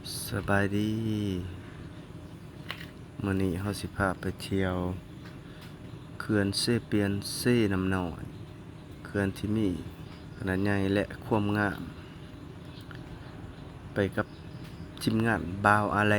ສະບາຍດີ ມື້ນີ້ເຮົາຊິພາໄປທ່ຽວເຂື່ອນເຊປຽນເຊນ້ຳນ້ອຍ ເຂື່ອນທີ່ມີຂະໜາດໃຫຍ່ ແລະ ຄວາມງາມ ໄປກັບທີມງານບ່າວອາແລ.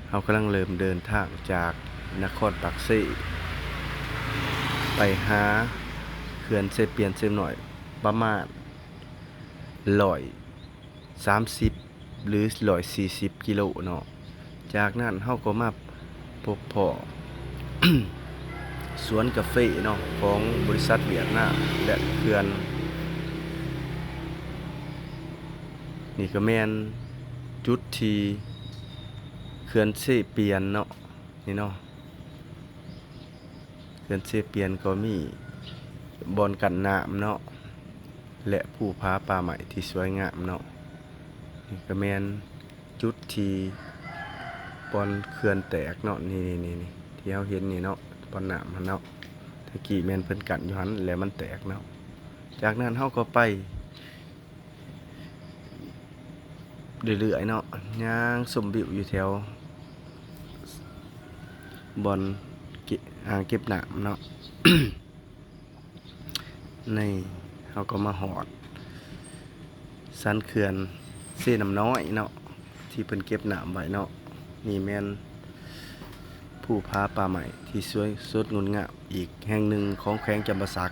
ເຮົາກຳລັງເລີ່ມເດີນທາງຈາກນະຄອນປາກເຊ ໄປຫາເຂື່ອນເຊປຽນເຊນ້ອຍ ປະມານຮ້ອຍສາມສິບ ຫຼື ຮ້ອຍສີ່ສິບກິໂລເນາະ. ຈາກນັ້ນເຮົາກໍມາພົບພໍ້ສວນກາເຟເນາະ ຂອງບໍລິສັດຫວຽດນາມ ແລະ ເຂື່ອນ. ນີ້ກໍແມ່ນຈຸດທີ່ເຂື່ອນເຊປຽນເນາະ ນີ້ເນາະ. ເຂື່ອນເຊປຽນກໍມີບ່ອນກັ້ນນ້ຳເນາະ ແລະ ພູຜາປ່າໄມ້ທີ່ສວຍງາມເນາະ. ນີ້ກໍແມ່ນຈຸດທີ່ບ່ອນເຂື່ອນແຕກເນາະ ນີ້ໆໆ ທີ່ເຮົາເຫັນນີ້ເນາະ ບ່ອນນ້ຳຫັ້ນເນາະ. ແຕ່ກີ້ແມ່ນເພິ່ນກັ້ນຢູ່ຫັ້ນ ແລ້ວມັນແຕກເນາະ. ຈາກນັ້ນເຮົາກໍໄປ ເລື້ອຍໆເນາະ ຍ່າງຊົມວິວຢູ່ແຖວບ່ອນເກັບ ອ່າງເກັບນ້ຳເນາະ. ນີ້ເຮົາກໍມາຮອດສັນເຂື່ອນເຊນ້ຳນ້ອຍເນາະ ທີ່ເພິ່ນເກັບນ້ຳໄວ້ເນາະ. ນີ້ແມ່ນພູຜາປ່າໄມ້ທີ່ສວຍສົດງົດງາມອີກແຫ່ງໜຶ່ງຂອງແຂວງຈຳປາສັກ.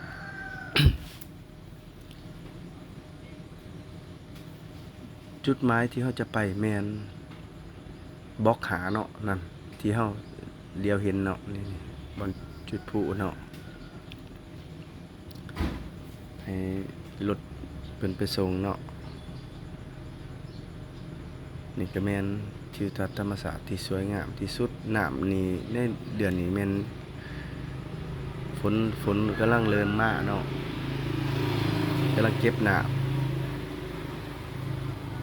ຈຸດໝາຍທີ່ເຮົາຈະໄປແມ່ນບລັອກຫ້າເນາະ ນັ້ນທີ່ເຮົາຫຼຽວເຫັນເນາະ ນີ້ໆ ບ່ອນຈຸດພລຸເນາະ ໃຫ້ລົດເພິ່ນໄປສົ່ງເນາະ. ນີ້ກໍແມ່ນທິວທັດທຳມະຊາດທີ່ສວຍງາມທີ່ສຸດ. ນ້ຳນີ້ໃນເດືອນນີ້ແມ່ນຝົນ ຝົນກຳລັງເລີ່ມມາເນາະ ກຳລັງເກັບນ້ຳ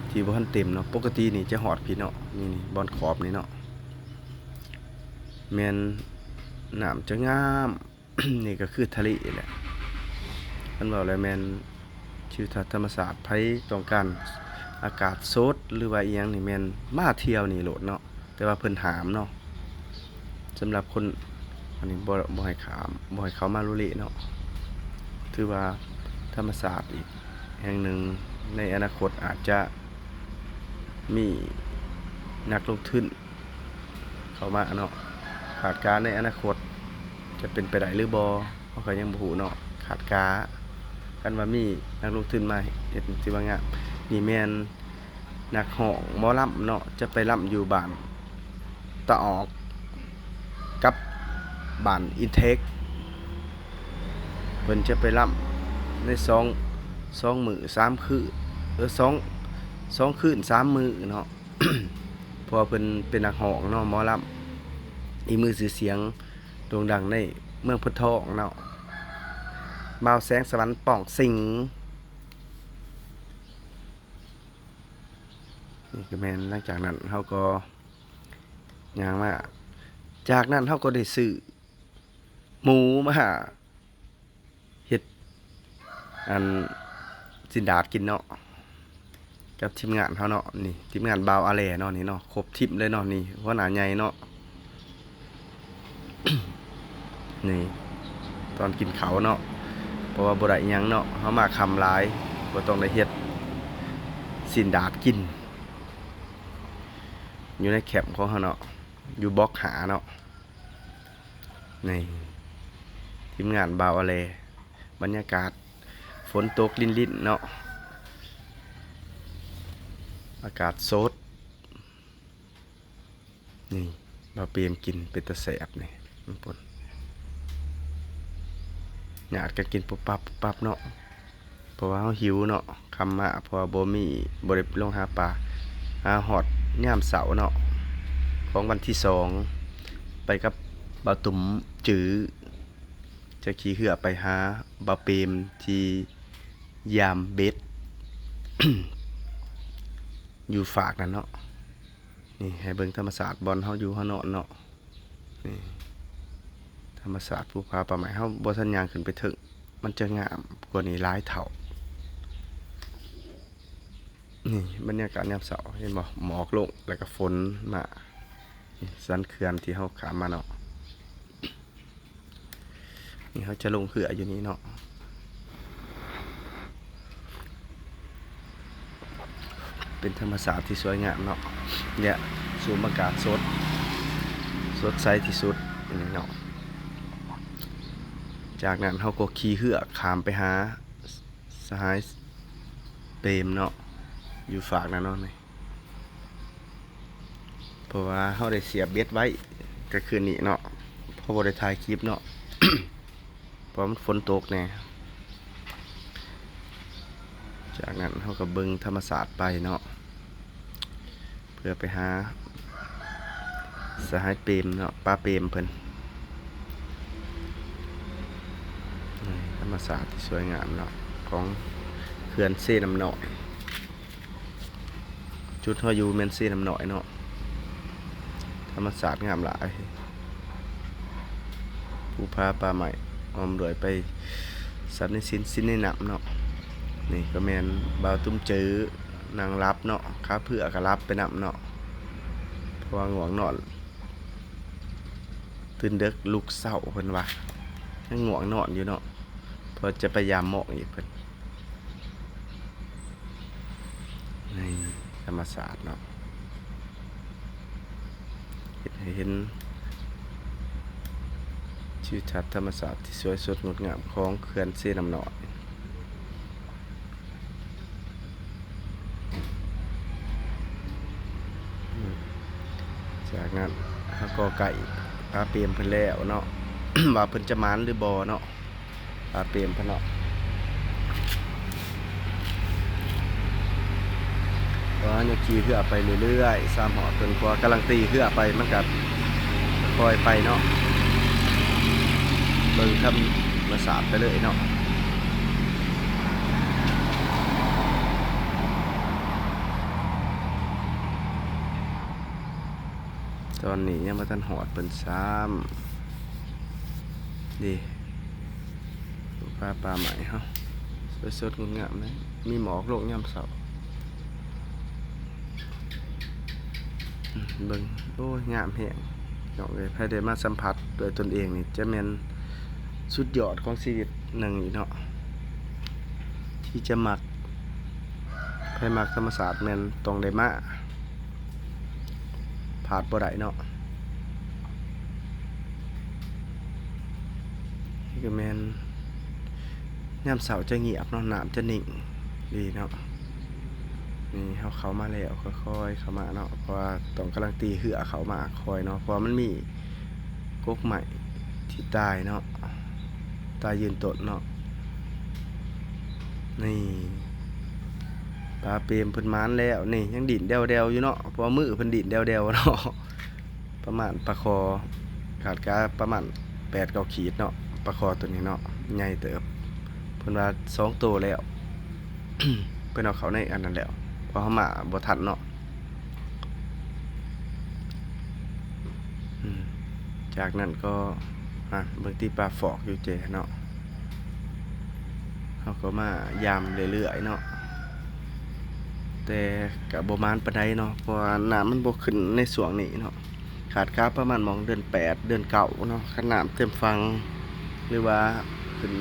ທີ່ບໍ່ທັນເຕັມເນາະ. ປົກກະຕິນີ້ຈະຮອດພີ້ເນາະ ນີ້ໆ ບ່ອນຂອບນີ້ເນາະ ແມ່ນນ້ຳຈະງາມ. ນີ້ກໍຄືທະເລແຫຼະ ຄັນເວົ້າແລ້ວແມ່ນທິວທັດທຳມະຊາດ. ໃຜຕ້ອງການອາກາດສົດ ຫຼືວ່າອີ່ຫຍັງນີ້ແມ່ນມາທ່ຽວນີ້ໂລດເນາະ ແຕ່ວ່າເພິ່ນຫ້າມເນາະ ສຳລັບຄົນ ອັນນີ້ບໍ່ ບໍ່ໃຫ້ຂ້າມ ບໍ່ໃຫ້ເຂົ້າມາລຸເລເນາະ. ຖືວ່າທຳມະຊາດອີກແຫ່ງໜຶ່ງ ໃນອະນາຄົດອາດຈະມີນັກລົງທຶນ ເຂົ້າມາເນາະ. ຄາດການໃນອະນາຄົດຈະເປັນໄປໄດ້ຫຼືບໍ່ ເຮົາກໍຍັງບໍ່ຮູ້ເນາະ. ຄາດການ ຄັນວ່າມີນັກລົງທຶນມາເຮັດ ຖືວ່າງາມ. ນີ້ແມ່ນນັກຮ້ອງໝໍລຳເນາະ ຈະໄປລຳຢູ່ບ້ານຕາອອກກັບບ້ານອິນເທັກ. ເພິ່ນຈະໄປລຳໃນສອງ ສອງມື້ສາມຄືນ ເອີ ສອງ ສອງຄືນສາມມື້ເນາະ. ເພາະວ່າເພິ່ນເປັນນັກຮ້ອງເນາະ ໝໍລຳ ອີກມືຊື່ສຽງໂດ່ງດັງໃນເມືອງໂພນທອງເນາະ ບ່າວແສງສະຫວັນ ປອງສິງ. ນີ້ກໍແມ່ນ ຫຼັງຈາກນັ້ນເຮົາກໍຍ່າງມາ ຈາກນັ້ນເຮົາກໍໄດ້ຊື້ໝູມາ ເຮັດອັນຊີ້ນດາດກິນເນາະ ກັບທີມງານເຮົາເນາະ. ນີ້ທີມງານບ່າວອາແລເນາະ ນີ້ເນາະ ຄົບທີມເລີຍເນາະ. ນີ້ຫົວໜ້າໃຫຍ່ເນາະ ນີ້ຕອນກິນເຂົ້າເນາະ ເພາະວ່າບໍ່ໄດ້ຫຍັງເນາະ ເຮົາມາຄ່ຳຫຼາຍ ບໍ່ຕ້ອງໄດ້ເຮັດຊີ້ນດາດກິນ ຢູ່ໃນແຄມຂອງເຮົາເນາະ ຢູ່ບລັອກຫ້າເນາະ. ນີ້ທີມງານບ່າວອາແລ ບັນຍາກາດຝົນຕົກລິນໆເນາະ ອາກາດສົດ. ນີ້ບ່າວເປມກິນເປັນຕາແຊບນີ້ ມັນປົນ ຍາດກັນກິນປຸບປັບປຸບປັບເນາະ. ເພາະວ່າເຮົາຫິວເນາະ ຄ່ຳມາ ເພາະວ່າບໍ່ມີ ບໍ່ໄດ້ລົງຫາປາ ຫາຮອດຍາມເຊົ້າເນາະ ຂອງວັນທີສອງ ໄປກັບບ່າວຕຸ້ມຈື່ ຈະຂີ່ເຮືອໄປຫາບ່າວເປມທີ່ຢາມເບັດ ຢູ່ຟາກນັ້ນເນາະ. ນີ້ໃຫ້ເບິ່ງທຳມະຊາດບ່ອນເຮົາຢູ່ເຮົານອນເນາະ. ນີ້ທຳມະຊາດພູຜາປ່າໄມ້ ເຮົາບໍ່ທັນຍ່າງຂຶ້ນໄປເທິງ ມັນຈະງາມກວ່ານີ້ຫຼາຍເທົ່າ. ນີ້ບັນຍາກາດຍາມເຊົ້າ ເຫັນບໍ່? ໝອກລົງ ແລ້ວກໍຝົນມາ. ນີ້ສັນເຂື່ອນທີ່ເຮົາຂ້າມມາເນາະ. ນີ້ເຮົາຈະລົງເຮືອຢູ່ນີ້ເນາະ. ເປັນທຳມະຊາດທີ່ສວຍງາມເນາະ ແລະ ສູດອາກາດສົດ ສົດໃສທີ່ສຸດນີ້ເນາະ. ຈາກນັ້ນເຮົາກໍຂີ່ເຮືອຂ້າມໄປຫາສະຫາຍເປມເນາະ ຢູ່ຟາກນັ້ນເນາະ. ນີ້ ເພາະວ່າເຮົາໄດ້ສຽບເບັດໄວ້ກາງຄືນນີ້ເນາະ ເພາະບໍ່ໄດ້ຖ່າຍຄລິບເນາະ ເພາະມັນຝົນຕົກແດ່. ຈາກນັ້ນເຮົາກໍເບິ່ງທຳມະຊາດໄປເນາະ ເພື່ອໄປຫາສະຫາຍເປມເນາະ ປ້າເປມເພິ່ນ. ນີ້ທຳມະຊາດທີ່ສວຍງາມເນາະ ຂອງເຂື່ອນເຊນ້ຳນ້ອຍ. ຈຸດເຮົາຢູ່ແມ່ນເຊນ້ຳນ້ອຍເນາະ ທຳມະຊາດງາມຫຼາຍ ພູຜາປ່າໄມ້ອ້ອມດ້ວຍໄປ ສັດໃນສິນ ສິນໃນນ້ຳເນາະ. ນີ້ກໍແມ່ນບ່າວຕຸ້ມເຈີນັ່ງຫຼັບເນາະ ຂາເຜືອກະຫຼັບໄປນຳເນາະ ເພາະວ່າງ່ວງນອນ ຕື່ນເດິກລຸກເຊົ້າເພິ່ນວ່າ ຍັງງ່ວງນອນຢູ່ເນາະ ເພາະຈະໄປຢາມໝອກອີກເພິ່ນ. ນີ້ທຳມະຊາດເນາະ ເຮັດໃຫ້ເຫັນທິວທັດທຳມະຊາດທີ່ສວຍສົດງົດງາມຂອງເຂື່ອນເຊນ້ຳນ້ອຍ. ອືມ ຈາກນັ້ນເຮົາກໍໃກ້ປ້າເປມເພິ່ນແລ້ວເນາະ ວ່າເພິ່ນຈະໝານຫຼືບໍ່ເນາະ ປ້າເປມເພິ່ນເນາະ. ເພາະວ່າຍັງຂີ່ເຮືອໄປເລື້ອຍໆ ສາມຮອບເພິ່ນ ເພາະວ່າກຳລັງຕີເຮືອໄປ ມັນກໍຄ່ອຍໄປເນາະ ເບິ່ງທຳມະຊາດໄປເລີຍເນາະ. ຕອນນີ້ຍັງບໍ່ທັນຮອດເພິ່ນຊ້ຳເດ້ ພາປ່າໄມ້ເຮົາ ສວຍສົດງົດງາມເດ້ ມີໝອກລົງຍາມເຊົ້າ. ອືມ ເບິ່ງ ໂອ້ຍ ງາມແຮງ ພີ່ນ້ອງເອີຍ ໃຜໄດ້ມາສຳຜັດດ້ວຍຕົນເອງນີ້ ຈະແມ່ນສຸດຍອດຂອງຊີວິດໜຶ່ງອີກເນາະ ທີ່ຈະມັກ ໃຜມັກທຳມະຊາດແມ່ນຕ້ອງໄດ້ມາ ພາດບໍ່ໄດ້ເນາະ. ນີ້ກໍແມ່ນຍາມເຊົ້າຈະງຽບເນາະ ນ້ຳຈະນິ່ງດີເນາະ. ນີ້ເຮົາເຂົ້າມາແລ້ວ ຄ່ອຍໆເຂົ້າມາເນາະ ເພາະວ່າຕ້ອງກຳລັງຕີເຮືອເຂົ້າມາຄ່ອຍເນາະ ເພາະວ່າມັນມີກົກໄມ້ທີ່ຕາຍເນາະ ຕາຍຢືນຕົ້ນເນາະ. ນີ້ ປາເປມເພິ່ນໝານແລ້ວ ນີ້ຍັງດີ້ນແດວໆຢູ່ເນາະ ເພາະວ່າມືເພິ່ນດີ້ນແດວໆເນາະ. ປະມານປາຄໍ ຄາດກາປະມານແປດເກົ້າຂີດເນາະ ປາຄໍໂຕນີ້ເນາະ ໃຫຍ່ເຕີບ. ເພິ່ນວ່າສອງໂຕແລ້ວ ເພິ່ນເອົາເຂົ້າໃນອັນນັ້ນແລ້ວ ເພາະເຮົາມາບໍ່ທັນເນາະ. ອືມ ຈາກນັ້ນກໍ ອ່າ ເບິ່ງຕິ ປາຟອກຢູ່ເຈເນາະ. ເຮົາກໍມາຢາມເລື້ອຍໆເນາະ ແຕ່ກະບໍ່ໝານປານໃດເນາະ ເພາະວ່ານ້ຳມັນບໍ່ຂຶ້ນໃນຊ່ວງນີ້ເນາະ. ຄາດກາປະມານໝ່ອງເດືອນແປດ ເດືອນເກົ້າເນາະ ຄັນນ້ຳເຕັມຝັ່ງ ຫຼືວ່າຂຶ້ນ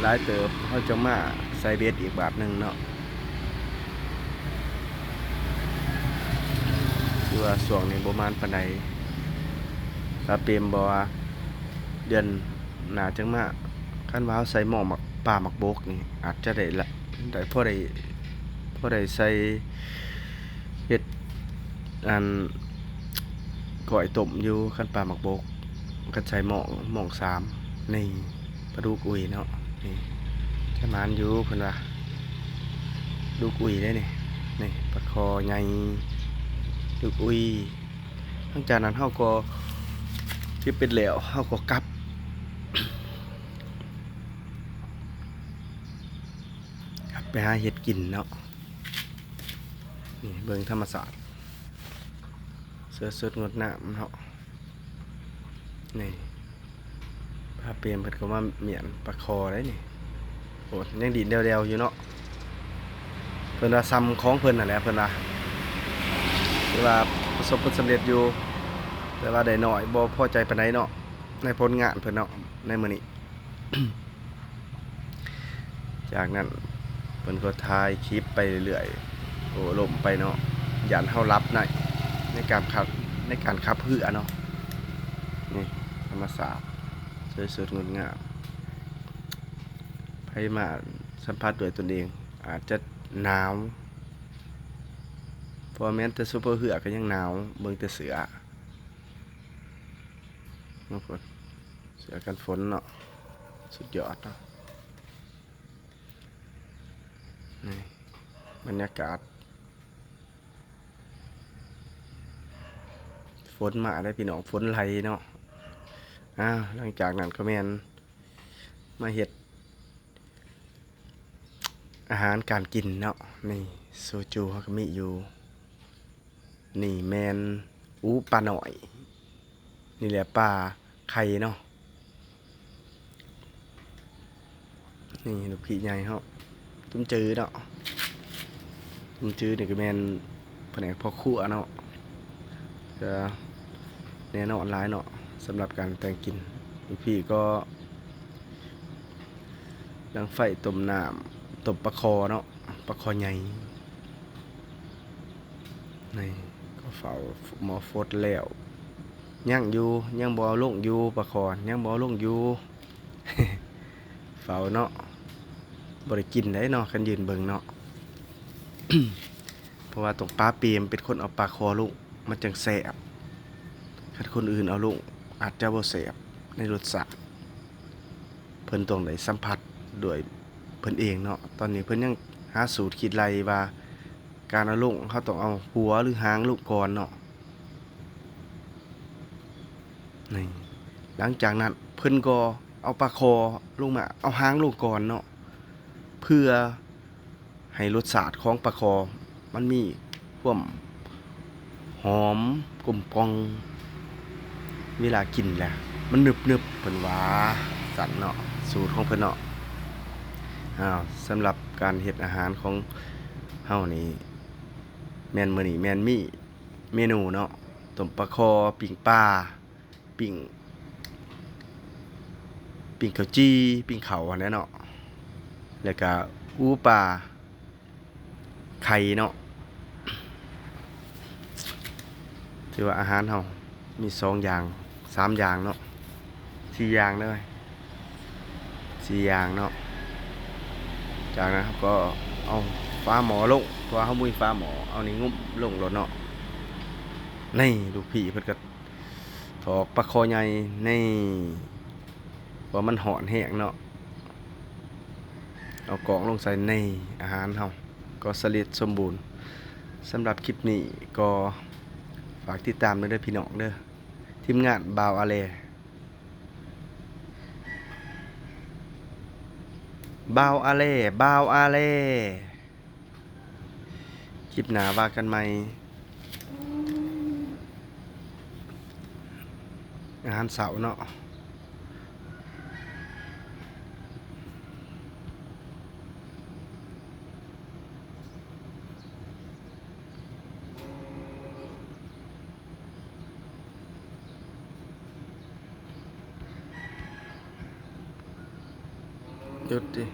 ຫຼາຍເຕີບ ເຮົາຈະມາໃສ່ເບັດອີກບາດໜຶ່ງເນາະ. ຄືວ່າຊ່ວງນີ້ບໍ່ໝານປານໃດ ປາເປມບອກວ່າເດືອນໜ້າຈັ່ງມາ ຄັນວ່າເຮົາໃສ່ໝໍ້ໝາກ ປາໝາກບົກນີ້ ອາດຈະໄດ້ລະ ໄດ້ ພໍໄດ້ ພໍໄດ້ໃສ່ເຮັດ ອັນ ກ້ອຍຕົ້ມຢູ່ ຄັນປາໝາກບົກ ຄັນໃສ່ໝໍ້ ໝໍ້ສາມ. ນີ້ ປາດຸກອຸຍເນາະ ນີ້ ຈະໝານຢູ່ເພິ່ນວ່າ ດຸກອຸຍເດ້ນີ້ ນີ້ປາຄໍໃຫຍ່ ດຸກອຸຍ. ຫຼັງຈາກນັ້ນເຮົາກໍເກັບເບັດແລ້ວ ເຮົາກໍກັບ ກັບໄປຫາເຮັດກິນເນາະ. ນີ້ເບິ່ງທຳມະຊາດ ສວຍສົດງົດງາມເນາະ. ນີ້ ປາເປມເພິ່ນກໍມາມ້ຽນປາຄໍໄດ໋ນີ້ ໂອ້ ຍັງດີ້ນແດວໆຢູ່ເນາະ. ເພິ່ ເພິ່ນວ່າສ່ຳຂອງເພິ່ນຫັ້ນແຫຼະ ເພິ່ນວ່າ ຖືວ່າປະສົບຜົນສຳເລັດຢູ່ ແຕ່ວ່າໄດ້ໜ້ອຍ ບໍ່ພໍໃຈປານໃດເນາະ ໃນຜົນງານເພິ່ນເນາະ ໃນມື້ນີ້. ຈາກນັ້ນເພິ່ນກໍຖ່າຍຄລິບໄປເລື້ອຍໆ ໂອ້ລົມໄປເນາະ ຢ້ານເຮົາຫຼັບໃນ ໃນການຂັບ ໃນການຂັບເຮືອເນາະ. ນີ້ທຳມະຊາດ ສວຍສົດງົດງາມ ໃຜມາສຳຜັດດ້ວຍຕົນເອງ ອາດຈະໜາວ ເພາະວ່າແມ່ນແຕ່ຊຸບເປີເຮືອກໍຍັງໜາວ ເບິ່ງແຕ່ເສື້ອ ເສື້ອກັນຝົນເນາະ ສຸດຍອດເນາະ. ນີ້ບັນຍາກາດ ຝົນມາແລ້ວພີ່ນ້ອງ ຝົນໄຫຼເນາະ. ອ້າວ ຫຼັງຈາກນັ້ນກໍແມ່ນມາເຮັດອາຫານການກິນເນາະ. ນີ້ໂຊຈູເຮົາກໍມີຢູ່. ນີ້ແມ່ນ ອູ ປານ້ອຍ ນີ້ແຫຼະປາໄຂ່ເນາະ. ນີ້ລູກພີ່ໃຫຍ່ເຮົາ ຕຸ້ມຈືເນາະ ຕຸ້ມຈືນີ້ກໍແມ່ນພະແນກພໍ່ຄົວເນາະ ກໍແນ່ນອນຫຼາຍເນາະ ສຳລັບການແຕ່ງກິນ. ລູກພີ່ກໍດັງໄຟຕົ້ມນ້ຳ ຕົ້ມປາຄໍ່ເນາະ ປາຄໍ່ໃຫຍ່. ນີ້ກໍເຝົ້າໝໍ້ຟົດແລ້ວ ຍັງຢູ່ ຍັງບໍ່ເອົາລົງຢູ່ ປາຄໍ່ຍັງບໍ່ເອົາລົງຢູ່ ເຝົ້າເນາະ ບໍ່ໄດ້ກິນໄດ໋ເນາະ ຄັນຢືນເບິ່ງເນາະ ເພາະວ່າຕ້ອງປາເປມເປັນຄົນເອົາປາຄໍ່ລົງ ມັນຈັ່ງແຊບ. ຄັນຄົນອື່ນເອົາລົງ ອາດຈະບໍ່ແຊບໃນລົດຊາດ ເພິ່ນຕ້ອງໄດ້ສຳຜັດດ້ວຍເພິ່ນເອງເນາະ. ຕອນນີ້ເພິ່ນຍັງຫາສູດຄິດໄລ່ວ່າ ການເອົາລົງ ເຮົາຕ້ອງເອົາຫົວ ຫຼື ຫາງລົງກ່ອນເນາະ. ນີ້ ຫຼັງຈາກນັ້ນເພິ່ນກໍເອົາປາຄໍ່ລົງມາ ເອົາຫາງລົງກ່ອນເນາະ ເພື່ອໃຫ້ລົດຊາດຂອງປາຄໍ່ມັນມີຄວາມຫອມກົມກ່ອງ ເວລາກິນແລ້ວມັນໜຶບໆ ເພິ່ນວ່າຊັ້ນເນາະ ສູດຂອງເພິ່ນເນາະ. ອ້າວ ສຳລັບການເຮັດອາຫານຂອງເຮົານີ້ ແມ່ນມື້ນີ້ແມ່ນມີເມນູເນາະ ຕົ້ມປາຄໍ່ ປີ້ງປາ ປີ້ງ ປີ້ງເຂົ້າຈີ່ ປີ້ງເຂົ້າຫັ້ນແຫຼະເນາະ ແລ້ວກະອູປາໄຂ່ເນາະ. ຖືວ່າອາຫານເຮົາມີສອງຢ່າງ ສາມຢ່າງເນາະ ສີ່ຢ່າງເດີ ສີ່ຢ່າງເນາະ. ຈາກນັ້ນເຮົາກໍເອົາຝາໝໍ້ລົງ ເພາະວ່າເຮົາບໍ່ມີຝາໝໍ້ ເອົານີ້ງຸ້ມລົງໂລດເນາະ. ນີ້ ລູກພີ່ເພິ່ນກໍຖອກປາຄໍ່ໃຫຍ່ ນີ້ ເພາະວ່າມັນຮ້ອນແຮງເນາະ ເອົາກອງລົງໃສ່ ນີ້ ອາຫານເຮົາກໍສຳເລັດສົມບູນ. ສຳລັບຄລິບນີ້ກໍຝາກຕິດຕາມແດ່ເດີພີ່ນ້ອງເດີ ທີມງານບ່າວອາແລ ບ່າວອາແລ ບ່າວອາແລ. ຄລິບໜ້າວ່າກັນໃໝ່ ອາຫານເຊົ້າເນາະ. ຢຸດຕິ